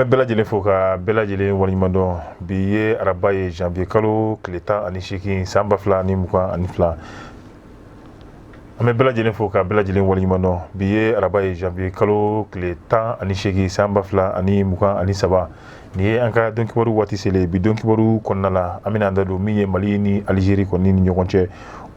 An bɛ bɛɛ lajɛlen fo ka bɛɛ lajɛlen waleɲuman dɔn. Bi ye araba ye, janvier kalo tile 18, san 2022. An bɛ bɛɛ lajɛlen fo ka bɛɛ lajɛlen waleɲuman dɔn. Bi ye araba ye, janvier kalo tile 18, san 2023. Nin ye an ka don kibaru waati selen. Bi don kibaru kɔnɔna la, an bɛna an da don min ye Mali ni Alizeri kɔni ni ɲɔgɔn cɛ,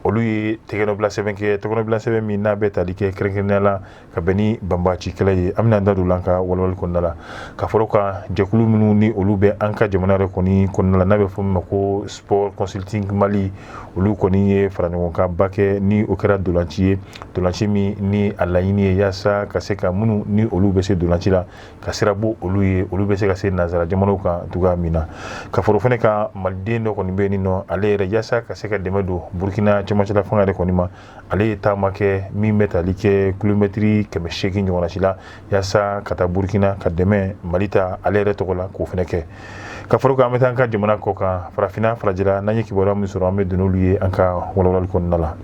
olu ye tɛgɛnɔbila sɛbɛn kɛ, tɛgɛnɔbila sɛbɛn min n'a bɛ tali kɛ kɛrɛnkɛrɛnnenya la ka bɛn ni banbaci kɛlɛ ye. An bɛna an da don an ka walawali kɔnɔna la ka fara o kan, jɛkulu minnu ni olu bɛ an ka jamana yɛrɛ kɔni kɔnɔna la, n'a bɛ fɔ min ma ko Sport Consulting Mali, olu kɔni ye fara ɲɔgɔn kan ba kɛ, ni o kɛra dolanci ye, dolanci min ni a laɲini ye yaasa ka se ka minnu ni olu bɛ se dolanci la, ka sira bɔ olu ye, olu bɛ se ka se nansara jamanaw kan cogoya min na. Ka fara o fana kan, maliden dɔ kɔni bɛ yen nɔ, ale yɛrɛ yaasa ka se ka dɛmɛ don Burukina cɛmancɛla fanga yɛrɛ kɔni ma, ale ye taama kɛ min bɛ tali kɛ kilomɛtiri 800 ɲɔgɔnna si la, yaasa ka taa Burukina ka dɛmɛ Mali ta ale yɛrɛ tɔgɔ la, k'o fana kɛ. Ka fara o kan, an bɛ taa an ka jamana kɔ kan, farafinna, farajɛla, n'an ye kibaruya min sɔrɔ, an bɛ don n'olu ye an ka walawalali kɔnɔna la.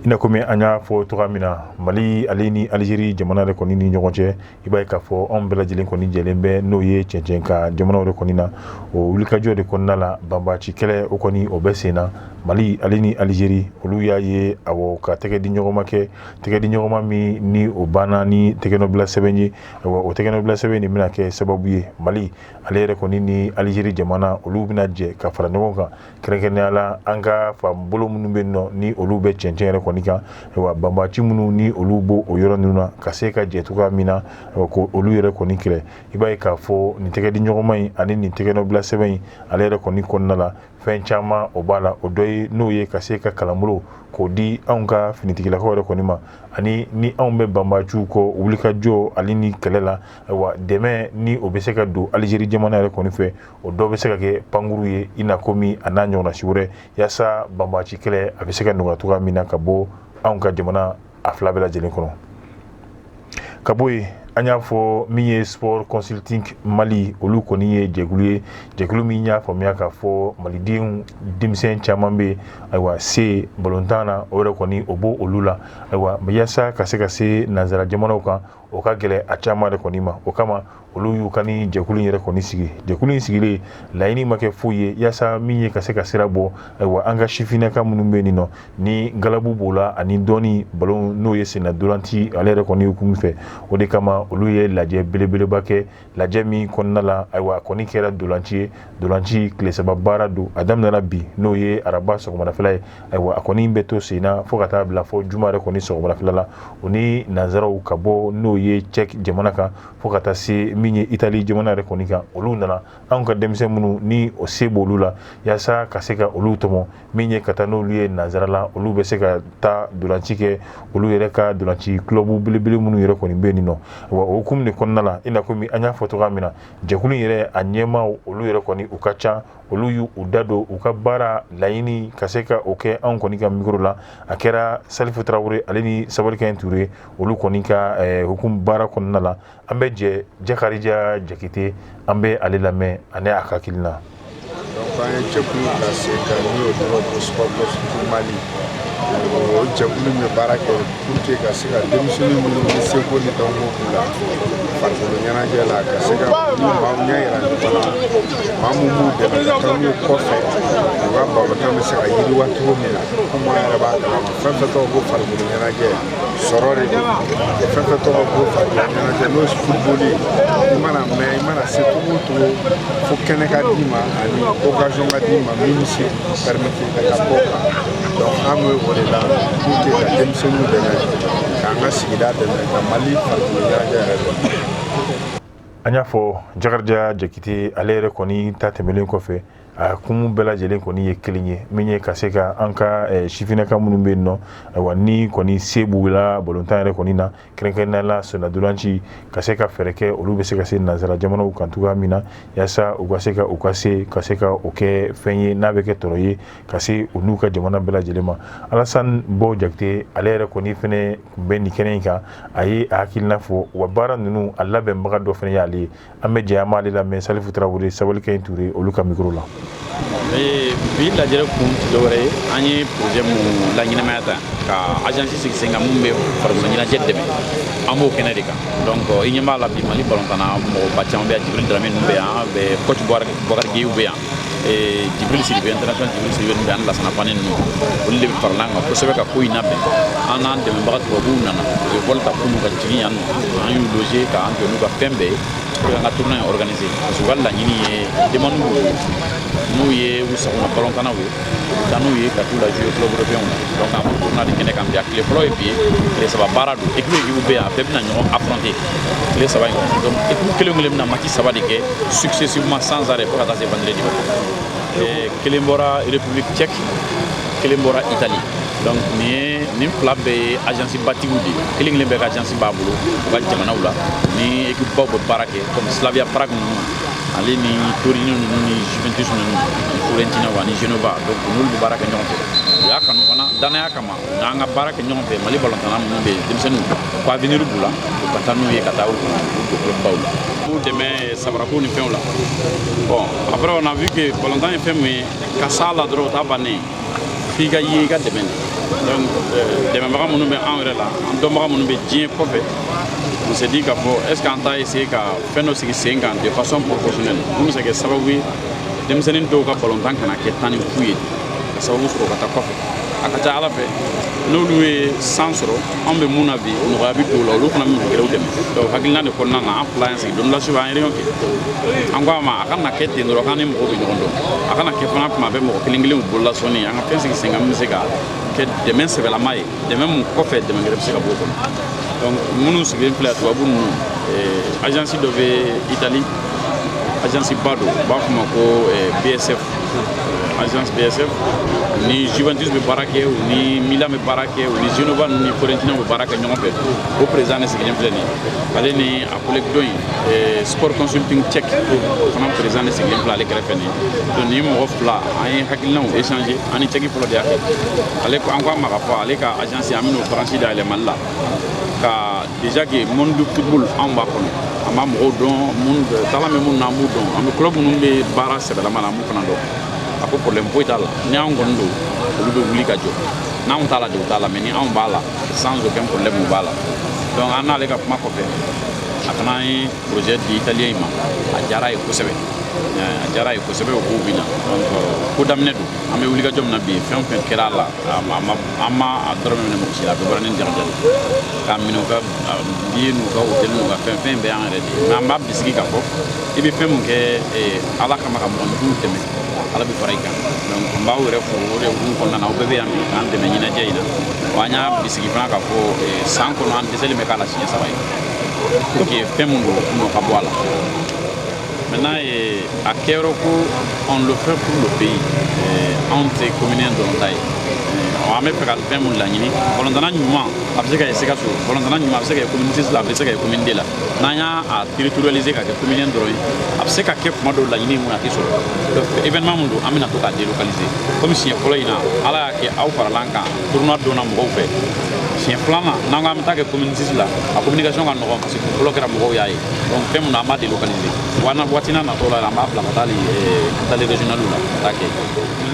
I n'a komi an y'a fɔ cogoya min na, Mali ale ni Alizeri jamana yɛrɛ kɔni ni ɲɔgɔn cɛ, i b'a ye k'a fɔ anw bɛɛ lajɛlen kɔni jɛlen bɛ n'o ye cɛncɛn ka jamanaw de kɔni na. O wulikajɔ de kɔnɔna la, banbaci kɛlɛ o kɔni o bɛ sen na. Mali ale ni Alizeri, olu y'a ye awɔ ka tɛgɛ di ɲɔgɔn ma kɛ, tɛgɛ di ɲɔgɔn ma min ni o banna ni tɛgɛnɔbila sɛbɛn ye. Awa, o tɛgɛnɔbila sɛbɛn de bɛna kɛ sababu ye, Mali ale yɛrɛ kɔni ni Alizeri jamana, olu bɛna jɛ ka fara ɲɔgɔn kan, kɛrɛnkɛrɛnnenya la an ka fan bolo minnu bɛ yen nɔ, ni olu bɛ cɛncɛn yɛrɛ kɔni kan. Ayiwa, banbaci minnu ni olu b'o o yɔrɔ ninnu na, ka se ka jɛ cogoya min na ko olu yɛrɛ kɔni kɛlɛ. I b'a ye k'a fɔ nin tɛgɛ di ɲɔgɔnma in ani nin tɛgɛnɔbila sɛbɛn in ale yɛrɛ kɔni kɔnɔna la, fɛn caman o b'a la. O dɔ ye n'o ye ka se ka kalanbolo k'o di anw ka finitigilakaw yɛrɛ kɔni ma, ani ni anw bɛ banbaciw kɔ wulikajɔ ale ni kɛlɛ la, ayiwa, dɛmɛ ni o bɛ se ka don Alizeri jamana yɛrɛ kɔni fɛ, o dɔ bɛ se ka kɛ pankuru ye, i n'a komi a n'a ɲɔgɔnna si wɛrɛ, yaasa banbaci kɛlɛ a bɛ se ka nɔgɔya cogoya min na ka bɔ anw ka jamana a fila bɛɛ lajɛlen kɔnɔ. Ka bɔ yen, an y'a fɔ min ye Sport Consulting Mali, olu kɔni ye jɛkulu ye, jɛkulu min y'a faamuya k'a fɔ malidenw denmisɛn caman bɛ yen, ayiwa, se balontan na, o yɛrɛ kɔni o b'o olu la. Ayiwa, yaasa ka se ka se nansara jamanaw kan, o ka gɛlɛn a caman de kɔni ma. O kama, olu y'u ka ni jɛkulu in yɛrɛ kɔni sigi. Jɛkulu in sigilen, laɲini ma kɛ foyi ye yaasa min ye ka se ka sira bɔ, ayiwa, an ka sifinnaka minnu bɛ yen nɔ, ni galabu b'o la ani dɔɔni balon, n'o ye senna dolanci ale yɛrɛ kɔni hukumu fɛ. O de kama, olu ye lajɛ belebeleba kɛ, lajɛ min kɔnɔna la, ayiwa, a kɔni kɛra dolanci ye. Dolanci tile 3 baara don, a daminɛna bi, n'o ye araba sɔgɔmadafɛla ye. Ayiwa, a kɔni bɛ to sen na fo ka taa bila fo juma yɛrɛ kɔni sɔgɔmadafɛla la. O ni nansaraw ka bɔ, n'o ye Tchèque jamana kan, fo ka taa se min ye Italie jamana yɛrɛ kɔni kan, olu nana anw ka denmisɛn minnu ni o se b'olu la, yaasa ka se ka olu tɔmɔ, min ye ka taa n'olu ye nansara la, olu bɛ se ka taa dolanci kɛ olu yɛrɛ ka dolanci club belebele minnu yɛrɛ kɔni bɛ yen nɔ. Wa o hukumu de kɔnɔna la, i n'a komi an y'a fɔ cogoya min na, jɛkulu in yɛrɛ a ɲɛmaaw, olu yɛrɛ kɔni u ka ca, olu y'u da don u ka baara laɲini ka se ka o kɛ anw kɔni ka micro la. A kɛra Salifu Tarawele ale ni Sabalikaɲi Ture, olu kɔni ka hukumu baara kɔnɔna la. An bɛ jɛ Jakarija Jakite, an bɛ ale lamɛn ani a ka hakilina. Donc an ye jɛkulu bila sen kan, n'o y'o tɔgɔ ko Sport Consulting Mali. O jɛkulu bɛ baara kɛ pour que ka se ka denmisɛnnin minnu ni seko ni dɔnko b'u la farikolo ɲɛnajɛ la, ka se ka ni maaw ɲɛ yira ɲɔgɔn na, maa mun b'u dɛmɛ ka taa n'u kɔfɛ, u ka balontan bɛ se ka yiriwa cogo min na. Komi an yɛrɛ b'a kalama, fɛn fɛn tɔgɔ ko farikolo ɲɛnajɛ, sɔrɔ de don. Fɛn fɛn tɔgɔ ko farikolo ɲɛnajɛ, n'o ye football ye, i mana mɛn, i mana se cogo o cogo, fo kɛnɛ ka d'i ma ani occasion ka d'i ma min bɛ se k'i permettre ka taa kɔ kan. Donc an bɛ o de la pour que ka denmisɛnninw dɛmɛ, k'an ka sigida dɛmɛ, ka Mali farikolo ɲɛnajɛ yɛrɛ dɛmɛ. An y'a fɔ Jakarija Jakite ale yɛrɛ kɔni ta tɛmɛnen kɔfɛ, a kun bɛɛ lajɛlen kɔni ye kelen ye, min ye ka se ka an ka sifinnaka minnu bɛ yen nɔ, ayiwa, ni kɔni se b'u la balontan yɛrɛ kɔni na, kɛrɛnkɛrɛnnenya la sennadolanci, ka se ka fɛɛrɛ kɛ olu bɛ se ka se nansara jamanaw kan cogoya min na, yaasa u ka se ka u ka se ka se ka o kɛ fɛn ye n'a bɛ kɛ tɔnɔ ye ka se u n'u ka jamana bɛɛ lajɛlen ma. Alassane Bɔ Jakite ale yɛrɛ kɔni fɛnɛ tun bɛ nin kɛnɛ in kan, a ye a hakilina fɔ wa baara ninnu a labɛnbaga dɔ fɛnɛ y'ale ye. An bɛ jɛ an b'ale lamɛn Salifu Tarawele, Sabalikaɲi Ture, olu ka micro la. Bi lajɛrɛ kun tɛ dɔwɛrɛ ye, an ye projet mun laɲɛnamaya ta ka agence sigi sen kan mun bɛ farikolo ɲɛnajɛ dɛmɛ, an b'o kɛnɛ de kan. Donc i ɲɛ b'a la bi, Mali balontanna mɔgɔba caman bɛ yan. Jibril Dramé ninnu bɛ yan, coach Boubacar Gueye bɛ yan, Jibril Sidibe, international Jibril Sidibe ninnu bɛ yan, Lasana Fane ninnu, olu de bɛ farala an kan kosɛbɛ ka ko in labɛn. An n'an dɛmɛbaga tubabuw nana, u ye vol ta kunun ka jigin yan nɔ. An y'u loger k'an jɔ n'u ka fɛn bɛɛ ye pour que an ka tournoi in organiser, parce que u ka laɲini ye demande b'u bolo, n'u ye u sagona balontannaw ye, u bɛ taa n'u ye ka t'u la jouer club européen na. Donc an b'o tournoi de kɛnɛ kan bi. A tile fɔlɔ ye bi ye, tile 3 baara don. Équipe équipe bɛ yan, a bɛɛ bɛna ɲɔgɔn affronter tile 3 in kɔnɔ. Donc équipe kelen kelen bɛna match saba de kɛ successivement, sans arrêt, fo ka taa se vendredi ma. Kelen bɔra République tchèque, kelen bɔra Italie. Donc nin ye nin fila bɛɛ ye agence batigiw de ye. Kelen kelen bɛɛ ka agence b'a bolo u ka jamanaw la, ni équipe baw bɛ baara kɛ, comme Slavia Prague ninnu, ale ni Torino ninnu, ni Juventus ninnu, ani Fiorentina, ani Genova. Donc n'olu bɛ baara kɛ ɲɔgɔn fɛ, u y'a kanu fana danaya kama n'an ka baara kɛ ɲɔgɔn fɛ. Mali balontanna minnu bɛ yen, denmisɛnninw ko avenir b'u la, u ka taa n'u ye ka taa u don club baw la, u b'u dɛmɛ sabarako ni fɛnw la. Bon, après on a vu que balontan ye fɛn min ye, ka s'a la dɔrɔn, o t'a bannen ye, f'i ka ye i ka dɛmɛ de. Donc dɛmɛbaga minnu bɛ anw yɛrɛ la, an dɔnbaga minnu bɛ diɲɛ kɔfɛ, on s'est dit k'a fɔ est ce que an t'a essayer ka fɛn dɔ sigi sen kan de façon professionnelle, mun bɛ se ka kɛ sababu ye denmisɛnnin dɔw ka balontan kana kɛ tan ni fu ye, ka sababu sɔrɔ ka taa kɔfɛ. A ka ca ala fɛ, n'olu ye san sɔrɔ, anw bɛ mun na bi, nɔgɔya bɛ don o la, olu fana bɛ mɔgɔ wɛrɛw dɛmɛ. Donc hakilina de kɔnɔna na, an fila y'an sigi don dɔ la su fɛ, an ye réunion kɛ. An ko a ma, a kana kɛ ten dɔrɔn k'an ni mɔgɔw bɛ ɲɔgɔn dɔn, a kana kɛ fana tuma bɛɛ mɔgɔ kelen kelen bolola sɔnni. An ka fɛn sigi sen kan min bɛ se ka kɛ dɛmɛ sɛbɛlama ye, dɛmɛ mun kɔfɛ dɛmɛ wɛrɛ bɛ se ka bɔ o kɔnɔ. Donc minnu sigilen filɛ, tubabu ninnu, agence dɔ bɛ Italie, agence ba don, u b'a fɔ ma ko BSF, agence BSF. Ni Juventus bɛ baara kɛ, u ni Milan bɛ baara kɛ, u ni Genova ni Fiorentina bɛ baara kɛ ɲɔgɔn fɛ. O président de sigilen filɛ nin ye, ale ni a collègue dɔ in, Sport Consulting Tchèque, o fana président de sigilen filɛ ale kɛrɛfɛ nin ye. Donc nin mɔgɔ fila, an ye hakilinaw échanger. An ni Tchèque fɔlɔ de y'a kɛ. Ale ko, an ko a ma k'a fɔ ale ka agence, an bɛn'o branche dayɛlɛ Mali la, ka déjà que monde du football anw b'a kɔnɔ, an b'a mɔgɔw dɔn, mun talan bɛ minnu na, an b'u dɔn, an bɛ club minnu bɛ baara sɛbɛlama na, an b'u fana dɔn. A ko problème foyi t'a la, ni anw kɔni don, olu bɛ wuli ka jɔ. N'anw t'a la de, u t'a la, mais ni anw b'a la, sans aucun problème, u b'a la. Donc an n'ale ka kuma kɔfɛ, a fana ye projet di italien in ma. A diyara ye kosɛbɛ, a diyara ye kosɛbɛ. O kow bɛ na. Donc ko daminɛ don, an bɛ wulikajɔ min na bi, fɛn o fɛn kɛra a la, an ma a dɔrɔmɛ minɛ mɔgɔ si la. A bɛɛ bɔra ni jaga de k'a minɛ, u ka billet n'u ka hôtel n'u ka fɛn fɛn bɛɛ y'an yɛrɛ de ye. Mais an b'a bisigi k'a fɔ i bɛ fɛn mun kɛ Ala kama ka mɔgɔninfinw dɛmɛ, Ala bɛ fara i kan. Donc n b'aw yɛrɛ fo o de hukumu kɔnɔna na, aw bɛɛ bɛ yan bi k'an dɛmɛ ɲɛnajɛ in na. Wa an y'a bisigi fana k'a fɔ san kɔnɔ an dɛsɛlen bɛ k'a la siɲɛ saba ye, pour que fɛn mun don, nɔ ka bɔ a la. Maintenant, a kɛyɔrɔ ko on le fait pour le pays, anw tɛ commune dɔrɔn ta ye. An bɛ fɛ ka fɛn mun laɲini, balontanna ɲuman, a bɛ se ka kɛ Sikaso, balontanna ɲuman a bɛ se ka kɛ commune 6 la, a bɛ se ka kɛ commune 2 la. N'an y'a territorialiser ka kɛ commune dɔrɔn ye, a bɛ se ka kɛ kuma dɔw laɲini mun a tɛ sɔrɔ. Donc événement mun don, an bɛna to k'a délocaliser, comme siɲɛ fɔlɔ in na, Ala y'a kɛ aw farala an kan, tournoi donna mɔgɔw fɛ. Siɲɛ filanan, n'an ko an bɛ taa kɛ commune 6 la, a communication ka nɔgɔn, parce que fɔlɔ kɛra mɔgɔw y'a ye. Donc fɛn mun na, an b'a délocaliser wa waati n'a natɔ la, an b'a bila ka taa capitale régionale la ka taa kɛ.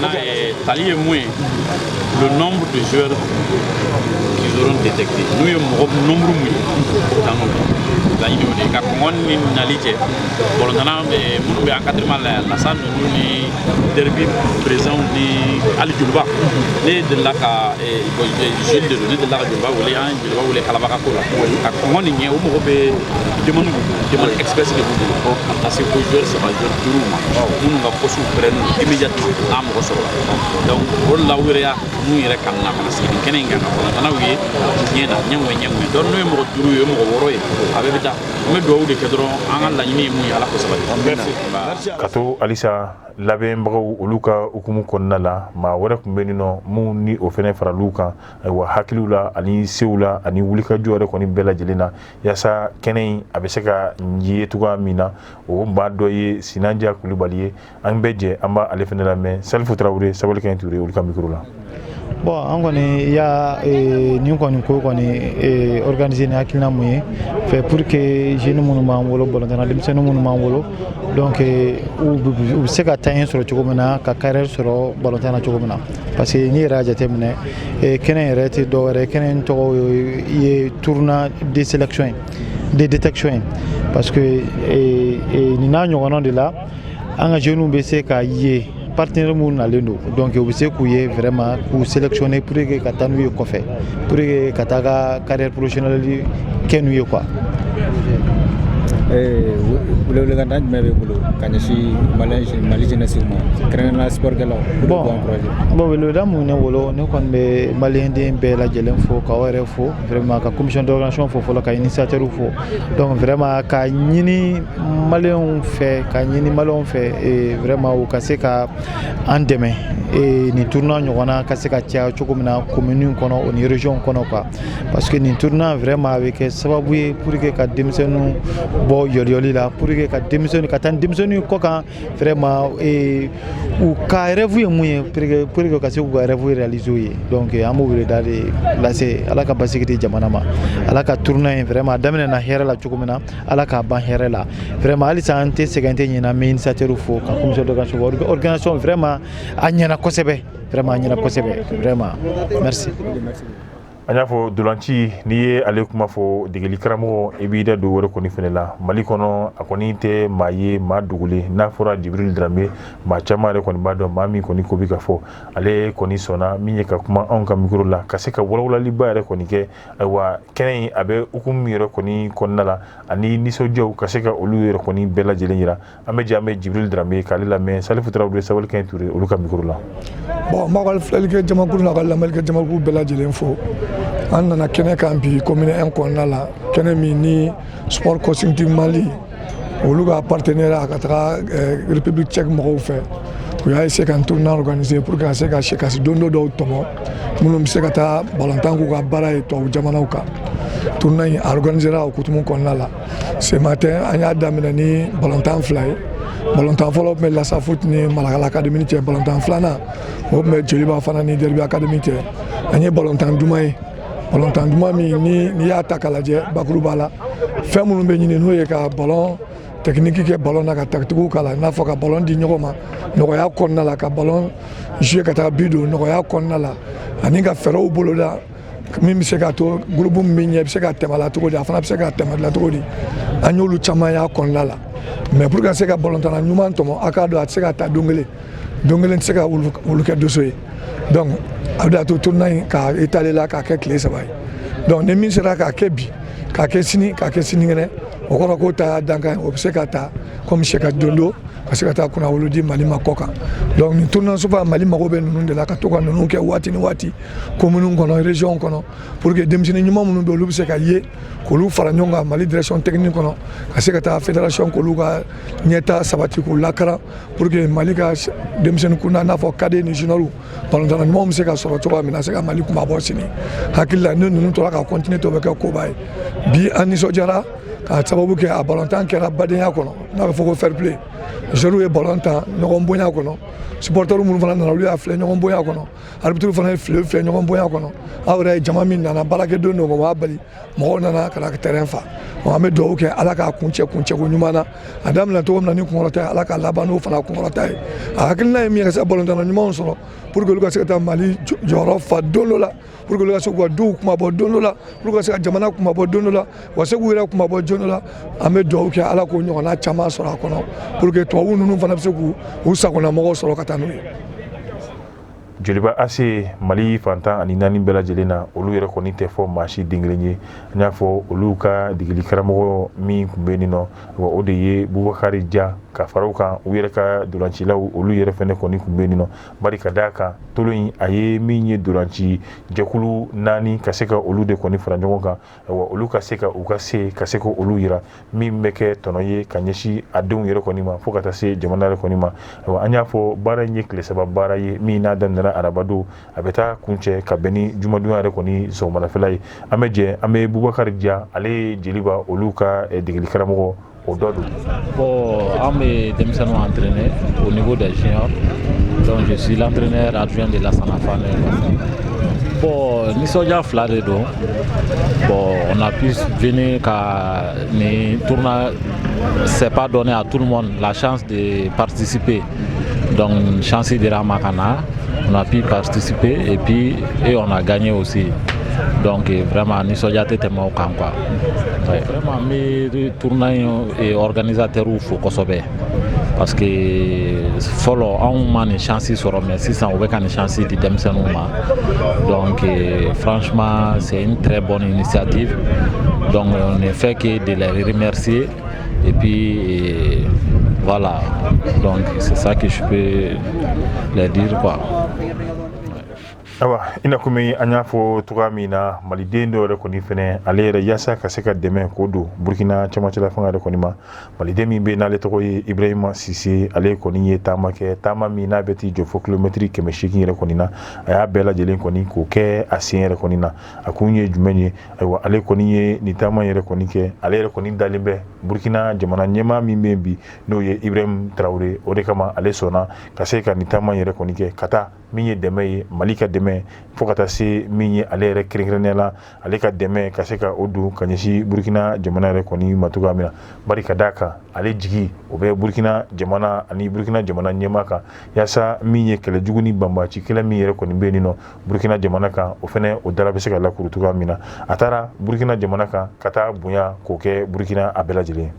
Maintenant, tali ye mun ye, le nombre de joueurs qu'ils auront détecté, n'u ye mɔgɔ nombre mun ye, o bɛ taa n'o ye. Laɲini o de ye ka kɔngɔ ni nali cɛ. Balontanna minnu bɛ encadrement la yan, Lasa ninnu ni derby président ni hali Joliba, ne delila ka jeune de don, ne delila ka Joliba wele, an ye Joliba wele Kalabaga ko la ka kɔngɔ nin ɲɛ. O mɔgɔ bɛ demande b'u bolo, demande express de b'u bolo, ka taa se fo joueur saba, joueur duuru ma, minnu ka poste pɛrɛnnen don immédiatement n'a mɔgɔ sɔrɔla. Donc o de la, u yɛrɛ y'a mun yɛrɛ kanu na ka na sigi nin kɛnɛ in kan ka balontannaw ye ɲɛ na ɲɛŋɛ ɲɛŋɛ. Donc n'o ye mɔgɔ duuru ye, mɔgɔ wɔɔrɔ ye, a bɛɛ bɛ taa. An bɛ dugawu de kɛ dɔrɔn, an ka laɲini ye mun ye, Ala ko sabati. Ka to halisa labɛnbagaw olu ka hukumu kɔnɔna la, maa wɛrɛ tun bɛ yen nɔ mun ni o fɛnɛ faral'u kan, ayiwa, hakiliw la ani sew la ani wulikajɔ yɛrɛ kɔni bɛɛ lajɛlen na, yaasa kɛnɛ in a bɛ se ka ye cogoya min na. O maa dɔ ye Sinanja Kulubali ye. An bɛɛ jɛ an b'ale fɛnɛ lamɛn, Salifu Tarawele, Sabali Kɛɲɛ Ture, olu ka micro la. Bon, an kɔni y'a nin kɔni ko kɔni organiser ni hakilina mun ye fɛ, pour que jeunes minnu b'an bolo, balontanna denmisɛnnin minnu b'an bolo, donc u bɛ se ka taa ɲɛ sɔrɔ cogo min na, ka carrière sɔrɔ balontan na cogo min na. Parce que n'i yɛrɛ y'a jateminɛ, kɛnɛ yɛrɛ tɛ dɔwɛrɛ, kɛnɛ in tɔgɔ ye tournoi de sélection ye, de détection ye, parce que nin n'a ɲɔgɔnnaw de la, an ka jeunes bɛ se ka ye partenaire minnu nalen don, donc u bɛ se k'u ye vraiment, k'u sélectionner pour que ka taa n'u ye kɔfɛ, pour que ka taa ka carrière professionnelle kɛ n'u ye quoi. Welewelekan jumɛn b'e bolo ka ɲɛsin Mali jeunesse ma, kɛrɛnkɛrɛnnenya sport kɛlaw? Bon, weleweleda mun ne bolo, ne kɔni bɛ maliyɛnden bɛɛ lajɛlen fo, k'aw yɛrɛ fo vraiment, ka commission d'organisation fo fɔlɔ, ka initiateur fo. Donc vraiment, ka ɲini maliyɛnw fɛ, ka ɲini maliyɛnw fɛ vraiment, u ka se ka an dɛmɛ nin tournoi ɲɔgɔnna ka se ka caya cogo min na commune kɔnɔ, o ni région kɔnɔ quoi. Parce que nin tournoi vraiment a bɛ kɛ sababu ye pour que ka denmisɛnninw bɔ yɔliyɔli la, pour que ka denmisɛnnin ka taa ni denmisɛnninw kɔ kan vraiment, u ka rêve ye mun ye, pour que ka se k'u ka rêve réaliser u ye. Donc an b'o weleda de lase. Ala ka basigi di jamana ma. Ala ka tournoi in vraiment, a daminɛna hɛrɛ la cogo min na, Ala k'a ban hɛrɛ la vraiment. Halisa an tɛ sɛgɛn, tɛ ɲinɛ, an bɛ initiateur fo, ka commission d'organisation, organisation vraiment a ɲɛna kosɛbɛ, vraiment a ɲɛna kosɛbɛ vraiment, merci. An y'a fɔ, dolanci, n'i ye ale kuma fɔ, degeli karamɔgɔ, i b'i da don wɛrɛ kɔni fɛnɛ la Mali kɔnɔ. A kɔni tɛ maa ye maa dogolen. N'a fɔra Jibril Darame, maa caman yɛrɛ kɔni b'a dɔn maa min kɔni ko bi ka fɔ. Ale kɔni sɔnna min ye ka kuma anw ka micro la, ka se ka walawalaliba yɛrɛ kɔni kɛ. Ayiwa, kɛnɛ in a bɛ hukumu min yɛrɛ kɔni kɔnɔna la, ani nisɔndiyaw, ka se ka olu yɛrɛ kɔni bɛɛ lajɛlen yira. An bɛ jɛ, an bɛ Jibril Darame k'ale lamɛn Salifu Tarawele, Sabali Kaɲi Ture, olu ka micro la. Bon, n b'a ka filɛlikɛ jamakulu n'a ka lamɛnnikɛ jamakulu bɛɛ lajɛlen fo. An nana kɛnɛ kan bi commune 1 kɔnɔna la, kɛnɛ min ni Sport Coaching Team Mali, olu ka partenaire a ka taga République tchèque mɔgɔw fɛ, u y'a essayer ka tournoi organiser pour que ka se ka sɛkasi don dɔw tɔmɔ, minnu bɛ se ka taa balontan k'u ka baara ye tubabu jamanaw kan. Tournoi in a organisera o hukumu kɔnɔna la. Ce matin, an y'a daminɛ ni balontan fila ye. Balontan fɔlɔ tun bɛ Lasa Foot ni Malakala Academy cɛ. Balontan filanan, o tun bɛ Joliba fana ni Derby Academy cɛ. An ye balontan duman ye, balontan duman min ni n'i y'a ta k'a lajɛ, bakuruba la, fɛn minnu bɛ ɲini, n'o ye ka ballon technique kɛ ballon na, ka tactique k'a la, i n'a fɔ ka ballon di ɲɔgɔn ma nɔgɔya kɔnɔna la, ka ballon jouer ka taa but don nɔgɔya kɔnɔna la, ani ka fɛɛrɛw boloda min bɛ se ka to groupe min bɛ ɲɛ, bɛ se ka tɛmɛ a la cogo di, a fana bɛ se ka tɛmɛ a la cogo di. An y'olu caman y'a kɔnɔna la. Mais pour ka se ka balontanna ɲuman tɔmɔ, a k'a dɔn a tɛ se ka ta don kelen, don kelen tɛ se ka wulu kɛ doso ye. Donc a bɛ to tournoi in k'a étaler la, k'a kɛ tile 3 ye. Donc ni min sera k'a kɛ bi, k'a kɛ sini, k'a kɛ sinikɛnɛ, o kɔrɔ k'o ta y'a dankan ye. O bɛ se ka ta komi sɛka dondo, ka se ka taa kunnawolo di Mali ma kɔ kan. Donc nin tournoi souvent, Mali mago bɛ ninnu de la, ka to ka ninnu kɛ waati ni waati commune kɔnɔ, région kɔnɔ, pour que denmisɛnnin ɲuman minnu bɛ, olu bɛ se ka ye, k'olu fara ɲɔgɔn kan Mali direction technique kɔnɔ, ka se ka taa fédération, k'olu ka ɲɛta sabati, k'u lakaran, pour que Mali ka denmisɛnnin kunda, n'a fɔ cadet ni junior, balontanna ɲumanw bɛ se ka sɔrɔ cogoya min na, se ka Mali kunba bɔ sini. Hakili la, ni ninnu tora ka continuer, to bɛ kɛ koba ye. Bi an nisɔndiyara k'a sababu kɛ a balontan kɛra badenya kɔnɔ, n'a bɛ fɔ ko fair play. Joueurs ye ballon tan ɲɔgɔn bonya kɔnɔ, supporters minnu fana nana, olu y'a filɛ ɲɔgɔn bonya kɔnɔ, arbitre fana ye file filɛ ɲɔgɔn bonya kɔnɔ. Aw yɛrɛ ye jama min nana, baarakɛden don, o b'a bali mɔgɔw nana ka na terrain fa. An bɛ dugawu kɛ, Ala k'a kuncɛ kuncɛko ɲuman na. A daminɛ cogo min na ni kunkɔrɔta ye, Ala k'a laban n'o fana kunkɔrɔta ye. A hakilina ye min ye, ka se ka balontanna ɲumanw sɔrɔ pour que olu ka se ka taa Mali jɔyɔrɔ fa don dɔ la, pour que olu ka se k'u ka duw kumabɔ don dɔ la, pour que ka se ka jamana kumabɔ don dɔ la, u ka se k'u yɛrɛ kumabɔ don dɔ la. An bɛ dugawu kɛ, Ala k'o ɲɔgɔnna caman sɔrɔ a kɔnɔ, pour que tubabu ninnu fana bɛ se k'u u sagona mɔgɔw sɔrɔ ka taa n'u ye. Joliba AC, Mali fan 14 bɛɛ lajɛlen na, olu yɛrɛ kɔni tɛ fɔ maa si den kelen ye. An y'a fɔ, olu ka degeli karamɔgɔ min tun bɛ yen nɔ, o de ye Bubakari Ja. Ka fara o kan, u yɛrɛ ka dolancilaw, olu yɛrɛ fɛnɛ kɔni tun bɛ yen nɔ. Bari ka d'a kan, tolo in a ye min ye, dolanci jɛkulu naani, ka se ka olu de kɔni fara ɲɔgɔn kan, olu ka se ka u ka se ka se olu yira, min bɛ kɛ tɔnɔ ye ka ɲɛsin a denw yɛrɛ kɔni ma, fo ka taa se jamana yɛrɛ kɔni ma. An y'a fɔ, baara in ye tile 3 baara ye, min n'a daminɛna arabadon, a bɛ taa kuncɛ ka bɛn ni jumadonya yɛrɛ kɔni sɔgɔmadafɛla ye. An bɛ jɛ, an bɛ Bubakari Ja, ale ye Jeliba olu ka degeli karamɔgɔ, o dɔ don. Bon, an bɛ denmisɛnninw entraîner au niveau des juniors. Donc je suis l'entraîneur adjoint de Lassana Fane. Bon, nisɔndiya fila de don. Bon, on a pu venir ka nin tournoi, c'est pas donné à tout le monde la chance de participer. Donc chance dira ma ka na, on a pu participer et puis et on a gagné aussi. Donc vraiment nisɔndiya tɛ tɛmɛ o kan quoi. Ouais, vraiment n bɛ tournoi in organisateur fo kosɛbɛ parce que fɔlɔ anw ma nin chance sɔrɔ, mais sisan u bɛ ka nin chance di denmisɛnninw ma. Donc franchement, c'est une très bonne initiative. Donc on ne fait que de les remercier et puis voilà, donc c'est ça que je peux les dire quoi. Ayiwa, i na komi an y'a fɔ cogoya min na, maliden dɔw yɛrɛ kɔni fɛnɛ, ale yɛrɛ yaasa ka se ka dɛmɛ k'o don Burukina cɛmancɛla fanga yɛrɛ kɔni ma, maliden min bɛ yen n'ale tɔgɔ ye Ibrahima Sise, ale kɔni ye taama kɛ, taama min n'a bɛ t'i jɔ fo kilomɛtiri 800 yɛrɛ kɔni na. A y'a bɛɛ lajɛlen kɔni k'o kɛ a sen yɛrɛ kɔni na. A kun ye jumɛn ye? Ayiwa, ale kɔni ye nin taama yɛrɛ kɔni kɛ, ale yɛrɛ kɔni dalen bɛ Burukina jamana ɲɛmaa min bɛ yen bi, n'o ye Ibrahim Tarawele, o de kama ale sɔnna ka se ka nin taama yɛrɛ kɔni kɛ ka taa min ye dɛmɛ ye, Mali ka dɛmɛ, fo ka taa se min ye ale yɛrɛ kɛrɛnkɛrɛnnenya la, ale ka dɛmɛ ka se ka o don ka ɲɛsin Burukina jamana yɛrɛ kɔni ma cogoya min na. Bari ka d'a kan, ale jigi o bɛ Burukina jamana ani Burukina jamana ɲɛmaa kan, yaasa min ye kɛlɛjugu ni banbaci kɛlɛ min yɛrɛ kɔni bɛ yen nɔ Burukina jamana kan, o fɛnɛ o dala bɛ se ka lakuru cogoya min na. A taara Burukina jamana kan ka taa bonya k'o kɛ Burukina a bɛɛ lajɛlen.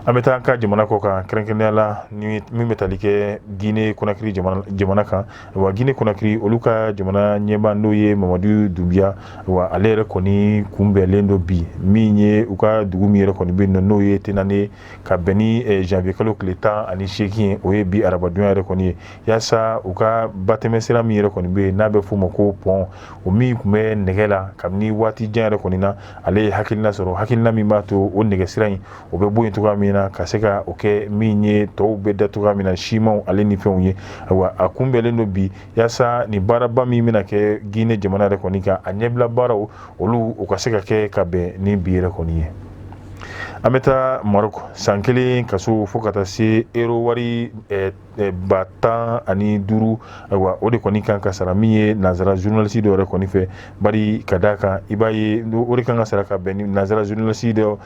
An bɛ taa an ka jamana kɔ kan, kɛrɛnkɛrɛnnenya la ni min bɛ tali kɛ Guinée Conakry jamana kan. Wa Guinée Conakry, olu ka jamana ɲɛmaa, n'o ye Mamadu Dunbiya, wa ale yɛrɛ kɔni kunbɛnlen don bi, min ye u ka dugu min yɛrɛ kɔni bɛ yen nɔ, n'o ye Tenane, ka bɛn ni janvier kalo tile 18 ye, o ye bi arabadonya yɛrɛ kɔni ye, yaasa u ka batɛmɛ sira min yɛrɛ kɔni bɛ yen n'a bɛ f'o ma ko pont, o min tun bɛ nɛgɛ la kabini waati jan yɛrɛ kɔni na, ale ye hakilina sɔrɔ, hakilina min b'a to o nɛgɛ sira in o bɛ bɔ yen cogoya min na, ka se ka o kɛ min ye tɔw bɛ da cogoya min na, simanw ale ni fɛnw ye. Ayiwa, a kunbɛnlen don bi yaasa nin baaraba min bɛna kɛ Guinée jamana yɛrɛ kɔni kan, a ɲɛbila baaraw olu u ka se ka kɛ ka bɛn ni bi yɛrɛ kɔni ye. An bɛ taa Maroc. San 1 kaso fo ka taa se euro wari 15,000, ayiwa, o de kɔni kan ka sara min ye nanzara journaliste dɔ yɛrɛ kɔni fɛ. Bari ka d'a kan, i b'a ye o de kan ka sara ka bɛn ni nanzara journaliste dɔ,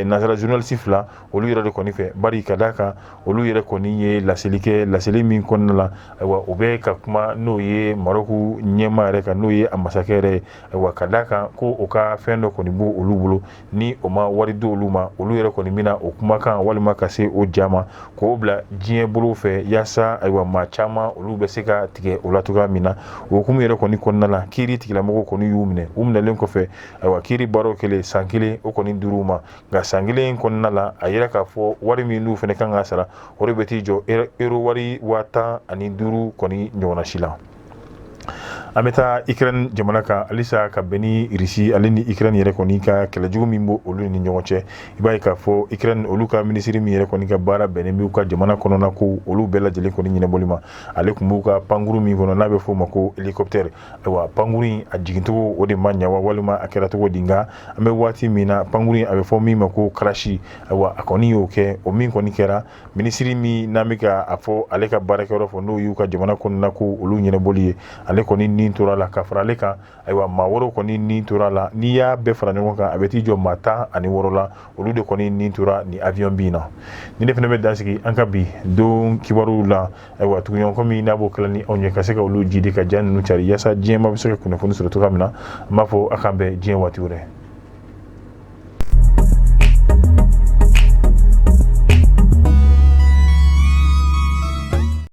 nanzara journaliste fila, olu yɛrɛ de kɔni fɛ. Bari ka d'a kan, olu yɛrɛ kɔni ye laseli kɛ, laseli min kɔnɔna la, ayiwa, o bɛ ka kuma n'o ye Maroc ɲɛmaa yɛrɛ kan, n'o ye a masakɛ yɛrɛ ye. Ayiwa, ka d'a kan ko o ka fɛn dɔ kɔni b'o olu bolo, ni o ma wari di olu ma, olu yɛrɛ kɔni bɛna o kumakan walima ka se o ja ma k'o bila diɲɛ bolo fɛ, yaasa ayiwa, maa caman olu bɛ se ka tigɛ o la cogoya min na. O hukumu yɛrɛ kɔni kɔnɔna la, kiiri tigilamɔgɔw kɔni y'u minɛ. U minɛlen kɔfɛ, ayiwa, kiiri baaraw kɛlen, san 1 o kɔni dir'u ma. Nka san 1 kɔnɔna la, a yira k'a fɔ wari min n'u fana kan ka sara, o de bɛ t'i jɔ euro wari 15,000 kɔni ɲɔgɔnna si la. An bɛ taa Ukraine jamana kan halisa, ka bɛn ni Russie ale ni Ukraine yɛrɛ kɔni ka kɛlɛjugu min b'o olu ni ɲɔgɔn cɛ. I b'a ye k'a fɔ Ukraine, olu ka minisiri min yɛrɛ kɔni ka baara bɛnnen b'u ka jamana kɔnɔna ko olu bɛɛ lajɛlen kɔni ɲɛnabɔli ma, ale tun b'u ka pankuru min kɔnɔ n'a bɛ f'o ma ko hélicoptère. Ayiwa, pankuru in a jigincogo o de ma ɲɛ wa, walima a kɛra cogo di? Nka an bɛ waati min na, pankuru in a bɛ fɔ min ma ko crash, ayiwa, a kɔni y'o kɛ. O min kɔni kɛra, minisiri min n'an bɛ ka a fɔ ale ka baarakɛyɔrɔ fɔ, n'o y'u ka jamana kɔnɔna ko olu ɲɛnabɔli ye, ale kɔni ni tora la. Ka fara ale kan, ayiwa, maa wɛrɛw kɔni ni tora la. N'i y'a bɛɛ fara ɲɔgɔn kan, a bɛ t'i jɔ maa 16 la, olu de kɔni ni tora ni avion bin na. Ni ne fana bɛ dan sigi an ka bi don kibaruw la. Ayiwa, tuguɲɔgɔn min n'a b'o kɛla ni anw ye ka se ka olu jidi ka ja ninnu cari yaasa diɲɛ ma bɛ se ka kunnafoni sɔrɔ cogoya min na, an b'a fɔ a k'an bɛn diɲɛ waati wɛrɛ.